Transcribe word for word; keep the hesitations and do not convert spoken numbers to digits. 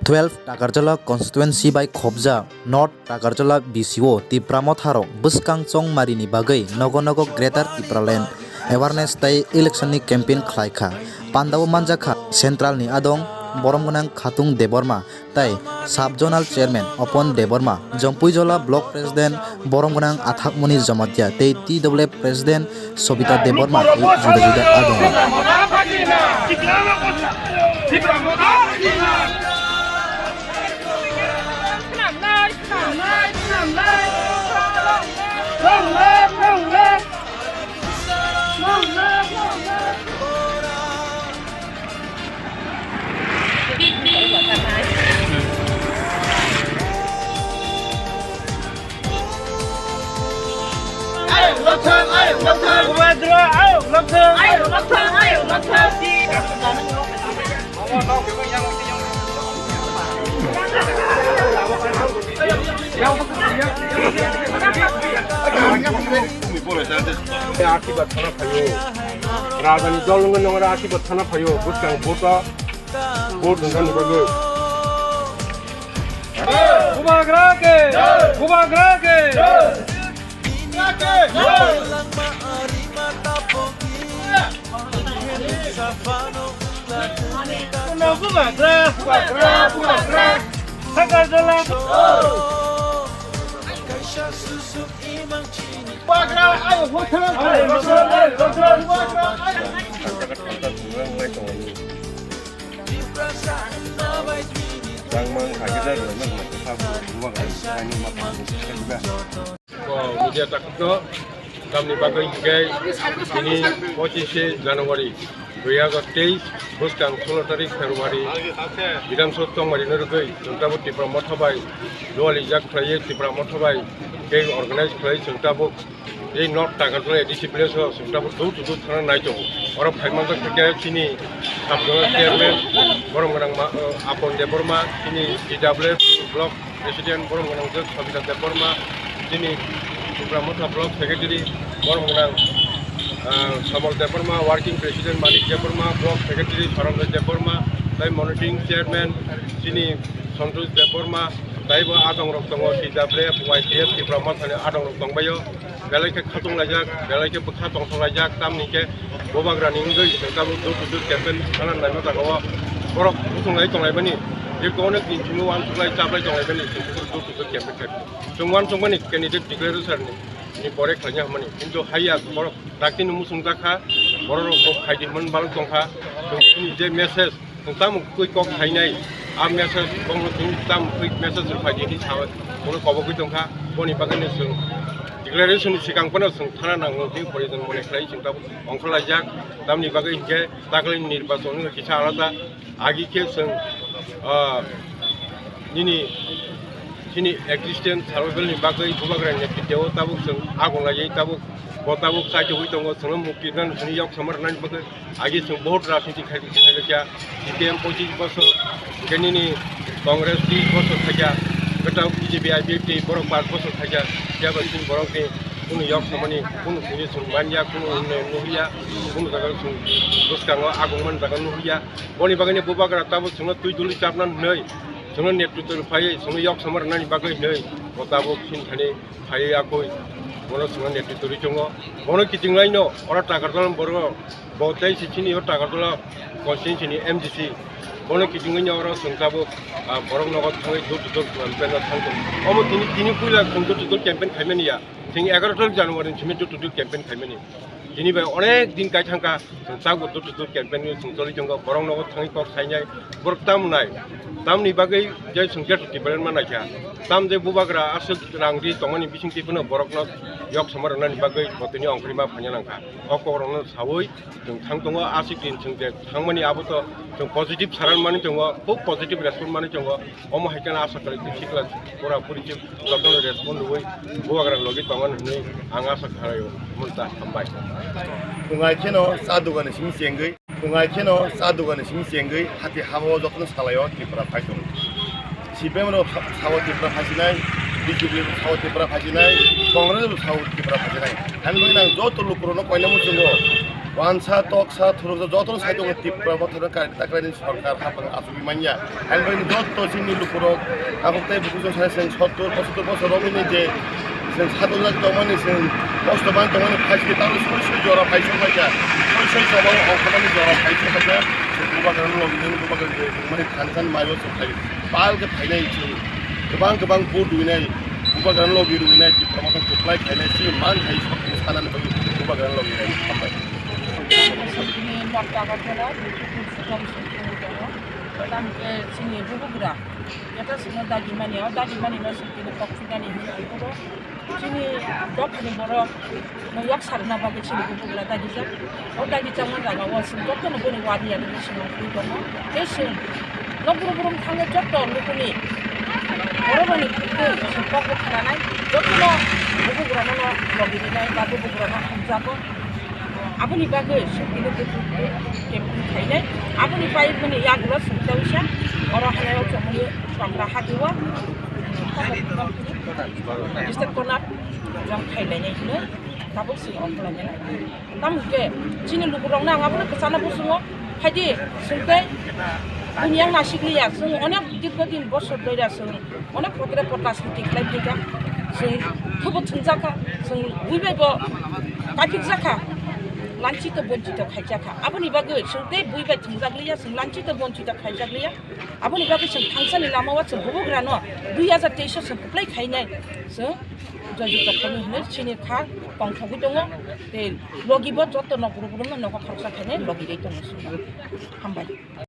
Twelve Takarjala constituency bai khopjak North Takarjala B C O Tipra Motharok bwskang chongmarini bagwi nogo nogo Greater Tipraland Awareness tei election ni campaign khlai kha. Pandao manjak kha Central ni adong borom gwnang Khatung Debbarma tei Sub Zonal Chairman Opon Debbarma, Jompuijola Block President borom gwnang Athakmoni Jamatia tei T W F President Sobita Debbarma tei juda juda adong. Arthiba thana phaio. Rajani dol wngwi nongora arthiba thana phaio. Bwskang vote o vote wngkha nukjagwi. Bubagra ke! Bubagra ke! Bubagra! Bubagra! Bubagra! Bubagra! Bubagra! Bubagra! Bangma wngkha khe da rwna rwna kwthang bubagra ni bwkhani ma tangwi khe da. O media takhukno tamni bagwi hwnkhe tini pochishe January dui hazar teis bwskang solo tarik February Bidhan Sabha tongmani no rwgwi chwng tabuk Tipra Motha bai dualijak khlaiwi Tipra Motha bai tei organize khlaiwi chwng tabuk Tei North Takarjala A D C village o chwng tabuk door to door thangna nai tongo. Oro phai manjak khe chini sub zonal chairman borom gwnang ma, o, Apon Debbarma, chini T W F block president borom gwnang je Sabita Debbarma, chini Tipra Motha block secretary borom gwnang, ah, Samol Debbarma, working president Manik Debbarma, block secretary Saranjoy Debbarma, tei monitoring chairman chini Santosh Debbarma, tei bo adong rok tongo, T W F, Y T F, Tipra Motha ni adong rok tongbaio. Belai khe khatung laijak, belai khe bwkha tongthok laijak, tamni khe bubagra ni wngwi chwng tabuk door to door campaign sana naima jaga o borok bwswng lai tonglaimani, je kono din chwngno uansuk lai chap lai tonglaimani, chwng tabuk door to door campaign khai. Chwng uansukmani candidate declaration ni, ni pore khlaina hwnmani, kintu haiya borok dakti ni muchungjak kha, borok rok kok khai di hwnmani balok tong kha, chwng chini je message Chwng tamo kwrwi kok khainai, a message bongno chwng tamo kwrwi message rwphai di hinwi sa, bono kobogwi tongkha. Boni bagwino chwng declaration ni swkang phano chwng thana nango, tei proyojon mone khlai chwng tabuk ongkhorlaijak. Tamni bagwi hinkhe taklini nirbachon wngkha kisa alada. Agi khe chwng, ah, nini chini existence survival ni bagwi bubagrani netrito tabuk chwng agon laiwi tabuk bo tabuk chaitugwi tongo, chwngno mukti rwnani chwngno yok sama rwnani bagwi. Agi chwng bohut rajniti khai, khai kha, C P M pochis bosor, hwnkhe nini Congress tris bosor khai kha, kwtal B J P I P F T borok panch bosor khai kha, phiya ba chini borok ni kunu yok samani, kunu simi chwng manya, kunu unnayon nuhya, kunu jaga chwng bwskango agongmani jaga nuhya. Boni bagwino bubagra tabuk chwngno twi duli chapna hwnwi, chwngno netrito rwphaiwi, chwngno yok sama rwnani bagwi hwnwi, bo tabuk chini thani phaiwi yakwi bono chwngno netrito rwi tongo. Bono kiching laino oro Takarjala borok bo tei se chini o Takarjala constituency ni M D C. Bono kiching laino oro chwng tabuk, ah, borok nogo thangwi door to door campaign o thang tongo. Omo tini, tini puila chwng door to door campaign khaimani ya. Chwng egaroh tarik January ni simi door to door campaign khaimani. Tini bai onek din kai thangkha, chwng tabuk door to door campaign ni chwng choli tongo, borok nogo thangwi kok sainai, borok tam nai, tamni bagwi je chwng gate tibaran ma naikha, tam je bubagra aswk rang ri tongmani bisingtwi phano borokno yok sama rwnani bagwi bo tini ongkhorwi ma phaina nangkha. O kokrokno saui chwng thang tongo, aswk din chwng je thangmani abo to chwng positive saran mani tongo, khub positive response mani tongo. Omo hai kheno asa khlai twi sikla pura puri khe jotono respond rwui bubagra logi tongo hinwi ang asa khlaio. Multa hambai. Phungai kheno cha dugani simi chengwi, phungai kheno cha dugani simi chengwi hati habo jotono salaio Tripura phai tongo. C P M rok sa-, sao Tripura phaisinai, B J P rok sao Tripura phaisinai, Congress rok sao Tripura phaisinai. Hani bagwi nang joto lukurokno koina muchungo. Wansa, toksa, thuruksa, jotono sai tongo Tipra Motha no kari takraini sorkar hapang achugwi manya. Ang bai joto chini lukurok tabuk tei bukuchung sai chwng sottur, pochattur bosor romwi ni je chwng sadolak tongmani, chwng kosto man tongmani, phaisli tamo soi soi jora phaisok phaikha, soi soi jora ongkhamani jora phaisok phaikha. Chwng bubagrano logi nini bubagrano je tongmani thansa ni maio chwng phai pal khe phainai chwng kwbang kwbang vote winai bubagrano logi rwinai Tipra Motha kwplai khainai chini man hai sok sanani bagwi bubagrano logi nai. Hambai. Chini North Agartala, Bipulpur Sukham Sukham Sukham. Tamo khe chini bubugra. Jeta sino dagi mani, o dagi mani no sini kok chugani hinwi bubugra. Chini dophani borok no yak sarna bagwi chini bubugra dagi jak. O dagi jakma jaga o chwng jotono boni wadi yadi chwng nugwi tongo. Tei chwng nok brum brum thangwi joto nukuni borok rokni khuktwi chwng kok bo khnanai. Jotono bubugra no logi rinai ba bubugra no hamjago. Aboni bagwi sukino khe campaign khainai. Aboni pai mani yagulo sukta wisa oro halai o chomoni tokra hati o district corner jang khailainai hino tabuk sing o khwlainai. Tamo khe chini lukurokno ang abono kwchana busungo phaidi suktai buini yang nasikliya chwng onek dirgo din bosor doira chwng. Onek potre pot rajniti khlai phaikha, chwng thubo thwngjakha, chwng bui bai bo kaphikjakha, lanchito bonchito khaijakha. Aboni bagwi chwng tei bui bai thwngjakliya, chwng lanchito bonchito khaijakliya. Aboni bagwi chwng thangsani lamao chwng bubugrano dui hajar teis o chwng kwplai khainai chwng joyjukta khainai hinwi chini kha tongthogwi tongo. Tei logibo joto nok rwgwrwngno nogo khoroksa khainai logi rwi tongo chwng. Hambai.